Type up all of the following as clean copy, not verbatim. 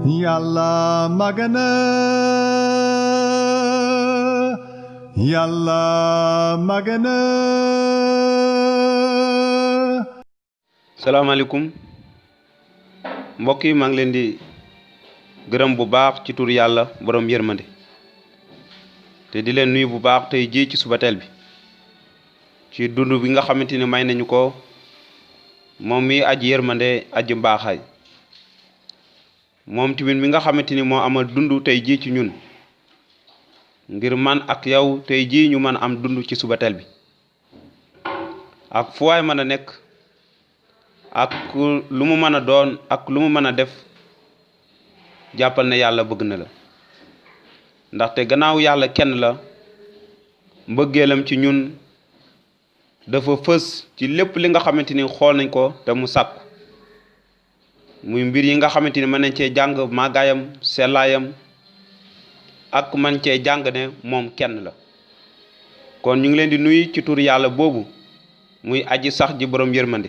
Yàlla magana Yàlla magana. salaamaaleykum mbokk yi maa ngi leen di gërëm bu baax ci tur yàlla borom yërmande te di leen nuyu bu baax tey ji ci subateel bi ci dund bi nga xamante ni may nañu ko moom mi aji yërmande aji mbaaxaay moom tamit mi nga xamante ni moo amal dund tey ji ci ñun ngir man ak yow tey ji ñu mën am dund ci subateel bi ak fu waay mën a nekk ak lu mu mën a doon ak lu mu mën a def jàppal ne yàlla bëgg na la ndaxte gannaaw yàlla kenn la mbëggeelam ci ñun dafa fës ci lépp li nga xamante ni xool nañ ko te mu sàkku muy mbir yi nga xamante ni mën nañ cee jàng màggaayam sellaayam ak man cee jàng ne moom kenn la kon ñu ngi leen di nuyu ci tur yàlla boobu muy aji sax ji borom yërmande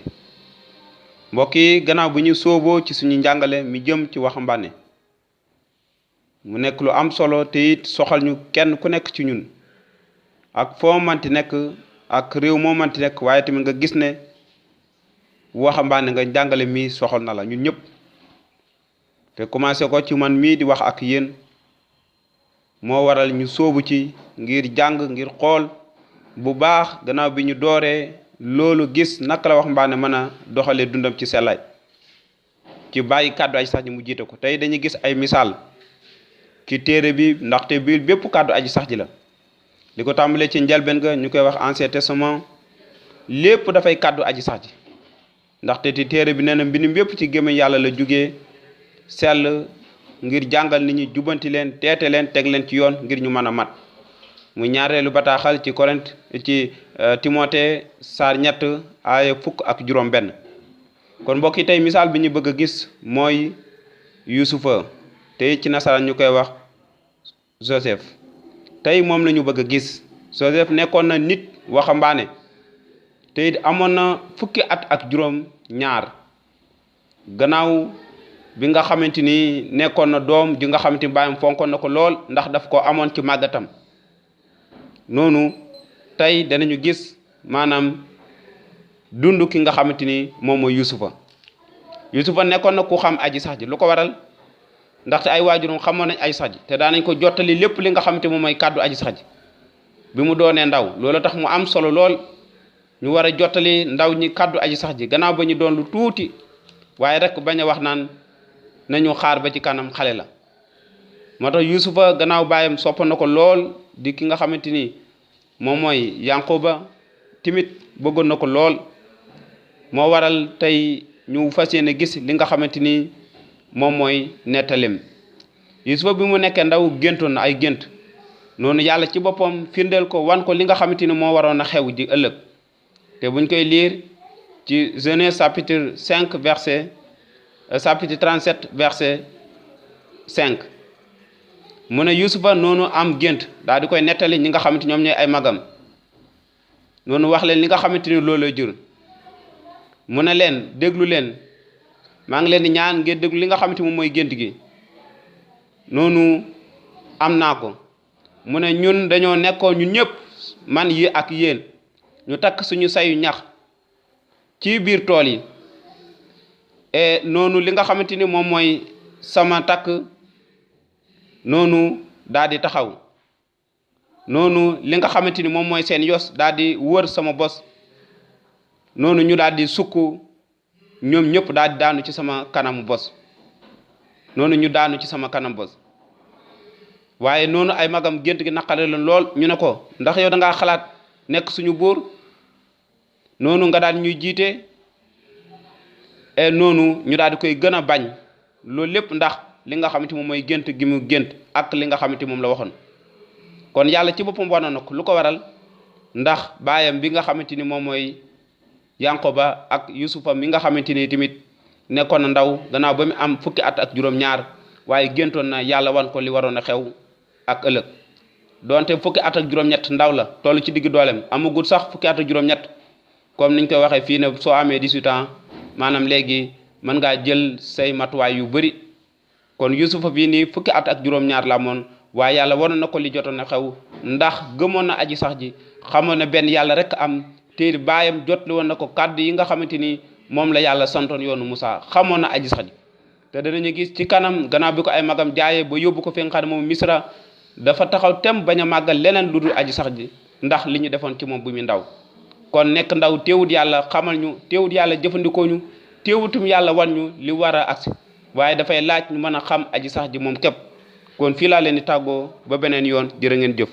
mbokk yi gannaaw bu ñu sooboo ci suñu njàngale mi jëm ci waxambaane mu nekk lu am solo te it soxal ñu kenn ku nekk ci ñun ak foo manti nekk ak réew moo manti nekk waaye tamit nga gis ne waxambaane nga njàngale mi soxal na la ñun ñëpp te commencé ko ci man mii di wax ak yéen moo waral ñu soobu ci ngir jàng ngir xool bu baax gannaaw bi ñu dooree loolu gis naka la waxambaane mën a doxalee dundam ci sellaay ci bàyyi kàddu aji sax ji mu jiite ko tey dañuy gis ay misaal ci téere bi ndaxte bi bépp kàddu aji sax ji la li ko tàmbalee ci njëlbeen ga ñu koy wax ancien testament lépp dafay kàddu aji sax ji ndaxte ci téere bi nee na mbind bépp ci gémmiñ yàlla la jugee sell ngir jàngal nit ñi jubanti leen teete leen teg leen ci yoon ngir ñu mën a mat mu ñaareelu bataaxal ci Korint ci Timothée saar 3 aaya 10 kon mbokk yi tey misaal bi ñu bëgg a gis mooy Yusufa te ci nasaraan ñu koy wax Joseph tey moom la ñu bëgg a gis Joseph nekkoon na nit waxambaane te it amoon na fukki at ak juróom ñaar gannaaw bi nga xamante ni nekkoon na doom ji nga xamante ni baayam fonkoon na ko lool ndax daf ko amoon ci màggatam noonu tey danañu gis maanaam dund ki nga xamante ni moom mooy Yusufa nekkoon na ku xam aji sax ji lu ko waral ndaxte ay waajuram xamoon nañ aji sax ji te daanañ ko jottali lépp li nga xamante moom mooy kàddu aji sax ji bi mu doonee ndaw loolu tax mu am solo lool ñu war a jottali ndaw ñi kàddu aji sax ji gannaaw ba ñu doon lu tuuti waaye rek bañ a wax naan nañu xaar ba ci kanam xale la moo tax Yusufa gannaaw baayam sopp na ko lool di ki nga xamante ni moom mooy Yankoba timit bëggoon na ko lool moo waral tey ñu fas yéene gis li nga xamante ni moom mooy nettalem Yusufa bi mu nekkee ndaw géntoon na ay gént noonu yàlla ci boppam firndeel ko wan ko li nga xamante ni moo waroon a xew ji ëllëg te buñ koy lire ci Genèse chapitre 5 verset chapitre 37 verset 5 mu ne Yusufa noonu am gént daal di koy nettali ñi nga xamante ñoom ñooy ay magam noonu wax leen li nga xamante ni loolu lay jur mu ne leen déglu leen maa ngi leen di ñaan ngeen déglu li nga xamante moom mooy gént gi noonu am naa ko mu ne ñun dañoo nekkoon ñun ñëpp man yi ak yéen ñu takk suñu sayu ñax ci biir tool yi et noonu li nga xamante ni moom mooy sama takk noonu daal di taxaw noonu li nga xamante ni moom mooy seen yos daal di wër sama bos noonu ñu daal di sukk ñoom ñëpp daal di daanu ci sama kanamu bos noonu ñu daanu ci sama kanam bos waaye noonu ay magam gént gi naqare leen lool ñu ne ko ndax yow da ngaa xalaat nekk suñu buur noonu nga daal ñuy jiite et noonu ñu daal di koy gën a bañ loolu lépp ndax li nga xamante moom mooy gént gi mu gént ak li nga xamante moom la waxoon kon yàlla ci boppam wane na ko lu ko waral ndax baayam bi nga xamante ni moom mooy Yankoba ak Yusufa mi nga xamante ni tamit nekkoon na ndaw gannaaw ba mu am fukki at ak juróom ñaar waaye géntoon na yàlla wan ko li waroon a xew ak ëllëg donte fukki at ak juróom-ñett ndaw la toll ci digg dooleem amagul sax fukki at ak juróom-ñett comme niñ koy waxee fii ne soo amee 18 ans maanaam léegi mën ngaa jël say matuwaay yu bari kon Yusufa bii nii fukki at ak juróom-ñaar la amoon waaye yàlla waroon na ko li jotoon na xew ndax gëmoon na aji sax ji xamoon na benn yàlla rek am te baayam jotli woon na ko kàddu yi nga xamante ni moom la yàlla santoon yoonu Musaa xamoon na aji sax ji te danañu gis ci kanam gannaaw bi ko ay magam jaayee ba yóbbu ko fi nga xam ne moom Misra dafa taxaw tem bañ a màggal leneen lu dul aji sax ji ndax li ñu defoon ci moom bu mu ndaw kon nekk ndaw teewut yàlla xamal ñu teewut yàlla jëfandikoo ñu teewutum yàlla wan ñu li war a agsi waaye dafay laaj ñu mën a xam aji sax ji moom képp kon fii laa leen di tàggoo ba beneen yoon jërë ngeen jëf